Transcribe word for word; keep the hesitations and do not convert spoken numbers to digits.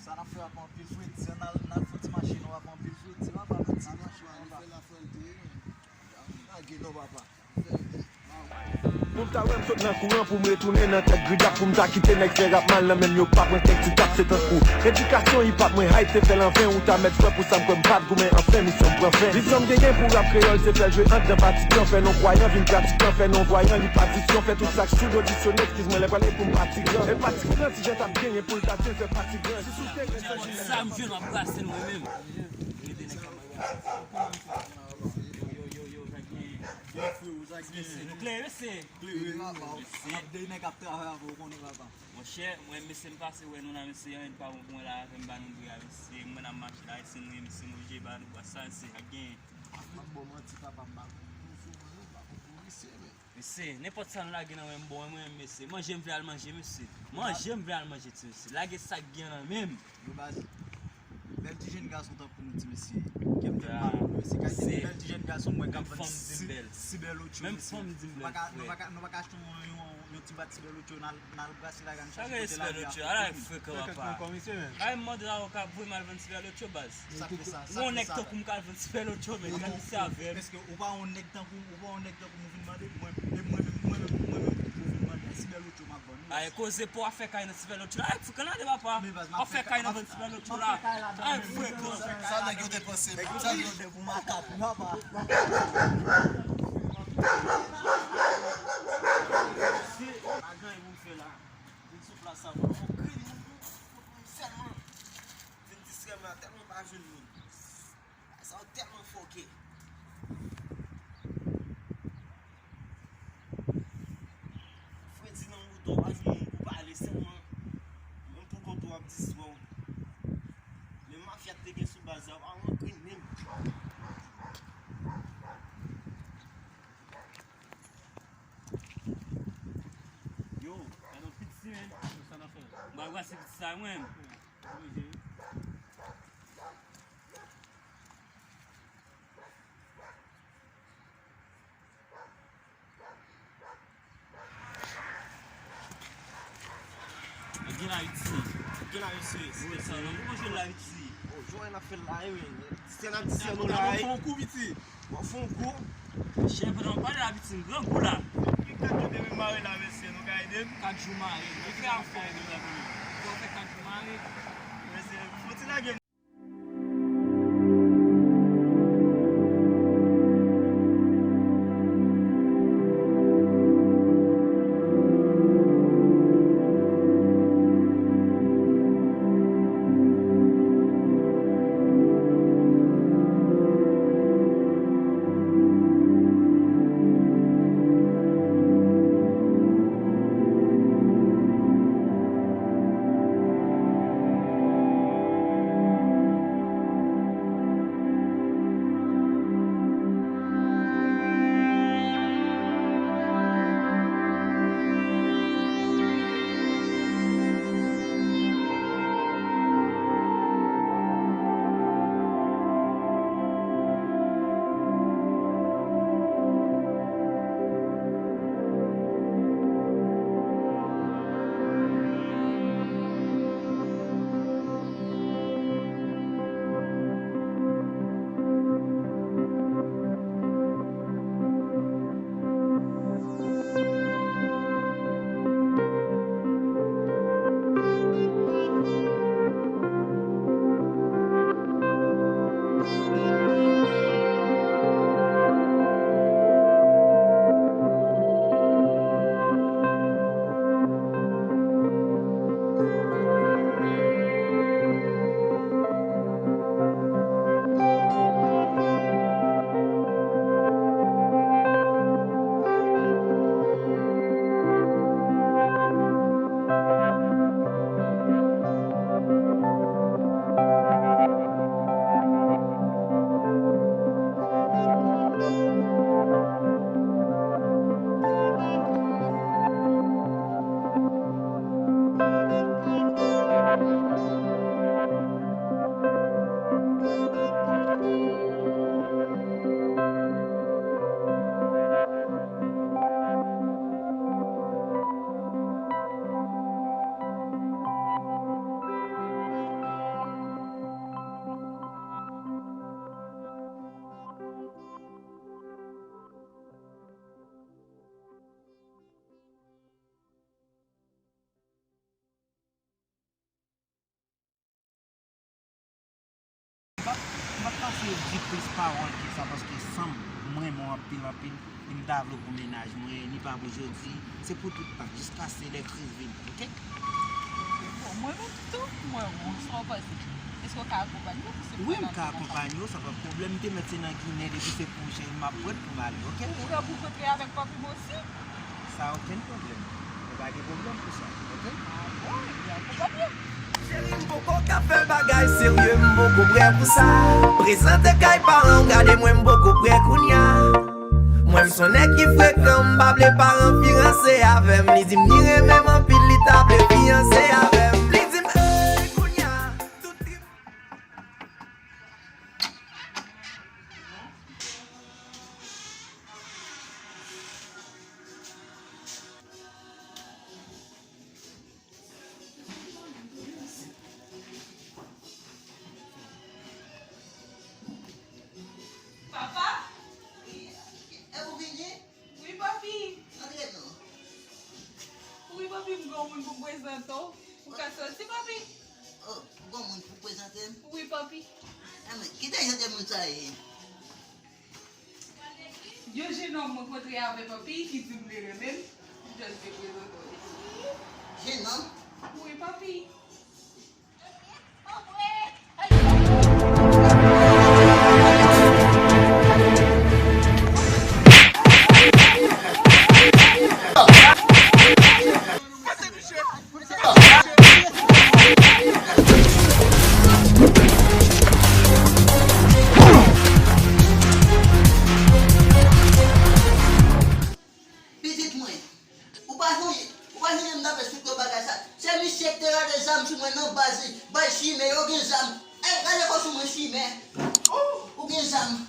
Sa n ap fè ap anpil fredi, se n al, n al fè ti mache nou ap anpil fredi, papa, fè ti mache nou papa. Lage non papa. Pou m ta wè m sot nan kouran pou m retounen nan tèt gridap pou m ta kite nèg fè rap mal nan menm yo pa pran kèk ti tap se tankou predikasyon hip hop mwen hype te fè l anven ou ta mèt fè pou sa m kwè m pa t goumen anfen misyon m pran fen vizyon m genyen pou rap kreyòl se fè l jwe anndan patikan fè non kwayan vin pratikan fè non vwayan li patisyon fè tout sa k sou yo disyone eskiz mwen lè pral e pou m pati gran e pati gran si jan t ap genyen pou l ta tyen fè pati gran si sou teren sa jwenn w ap brase l mwen menm. Yo, yo, yo, yo, sa gen. Yo, freo, sa gen. Nou klere, se. Klere, papa. Ap de nèg ap travay avè w, konnen, papa. Monchè, mwen, mesye, m pase wè nou la, mesye, anyen pa bon pou mwen la, avè m ba nou bri a, mesye, mwen ap mache la, se nou ye, mesye, nou je ba nou, sa, se, sa gen. M ap ba w manti, papa, m pa konn pou sou mwen, non, m pa konn pou misye, men. Mesye, nenpòt sa nou lage nan men m bon, mwen menm mesye. Manje m vle al manje mesye. Manje m vle al manje ti mesye. Lage sa k gen nan men m. Yo baz, bèl ti jèn gason tankou nou ti mesye. Kè m fè m mal pou nou mesye. Kalite bèl ti jèn gason mwen k ap vann si bèl otyo mesye. Nou pa ka, nou pa ka, nou pa ka achte yon, yon, yon ti bat si bèl otyo n al, n al brase lage a n chache kote lavi a. Ala frekan papa. Ay m mande avoka voye m al vann si bèl otyo baz. Ou yon nèg tankou m k al vann ti bèl otyo men gade misye avè m. Èske ou pa yon nèg tankou, ou pa yon nèg tankou m ou vin mande? Mwen, e mwen menm, mwen menm, mwen menm ou vin mande. Si bèl otyo m ap vann wi. Ay koze pa w ap fè kay nan ti bèl otyo la. Ay fou kanade papa. W ap fè kay nan vann ti bèl otyo la. Ay frekan. Sa nèg yo te panse m? Sa nèg yo te pou makak wi papa. Mesye, pa gen anyen pou m fè la. Vin sou plas sa pou yon grenn moun pou sèlman vin distrè m la tèlman m pa jwenn moun. Sa yo tèlman fòkè. Fredi nan wout ou pa jwenn moun pou pale sèlman. Menm pou kont ou ap distrè w. Men mafya k te gen sou baz la pa yon grenn menm. Yo, gade yon piti men. Sa n ap fè? M pral brase piti sa mwen. Gen la isi. Gen la isi. Wi, sa nan pou manje la isi. O, jwè n ap fè la wi. Sè n ap di sè nou la wi. Fè yon kou piti. Bon, fè yon kou. Chè, pandan w pale la piti, m grangou la. Ki kat yo te vin mare la mesye, nou ka ede m? Kat jou mare. Yo fè afè yo la pou nou. Yo fè kat jou mare. Mesye, fò ti lage m. M p ap pase di plis pawòl ke sa, paske san m, m renmen w anpil, anpil, e m ta vle w pou mennaj mwen, ni pa pou jodi, se pou tout tan, jiskaske lè kriz vini, oke? Bon, mwen menm tou, mwen, bon, sa w panse? Èske w ka akonpanye m pou se... Wi, m ka akonpanye w, sa pa pwoblèm, m te mèt se nan Ginen, depi se pou w, cheri, m ap prèt pou m ale, oke? Ou prè pou kontre avèk papi m osi? Sa okenn pwoblèm. Nou pa gen pwoblèm pou sa, oke? Ah bon, ebyen, akonpanye m. Cheri, m poko ka fè bagay serye, m poko prè pou sa. Prezante kay paran w, gade mwen, m poko prè kounya. Mwen, m se yon nèg ki frekan, m pa vle paran fi ranse avè m. Li di m li renmen m anpil, li ta vle fiyanse avè m. Li di m, ey, kounya, tout trip. Papa? Wi, e ou vini? Wi, papi. Antre non. Wi, papi, m gen yon moun pou m prezante w. Ou ka soti, papi? Oh, ou gen yon moun pou prezante m? Wi, papi. Enben, ki te jan de moun sa ye? Yon jenòm mwen kontre avè papi ki di m li renmen m, m just vle prezante w li. Jenòm? Wi, papi. Pitit mwen, ou pa sonje, ou pa sonje m t ap esplike w bagay sa. Se misye ki te rale zam sou mwen nan baz li, bay chimè yo gen zam. Ey, rale kò sou mwen chimè. Ou gen zam.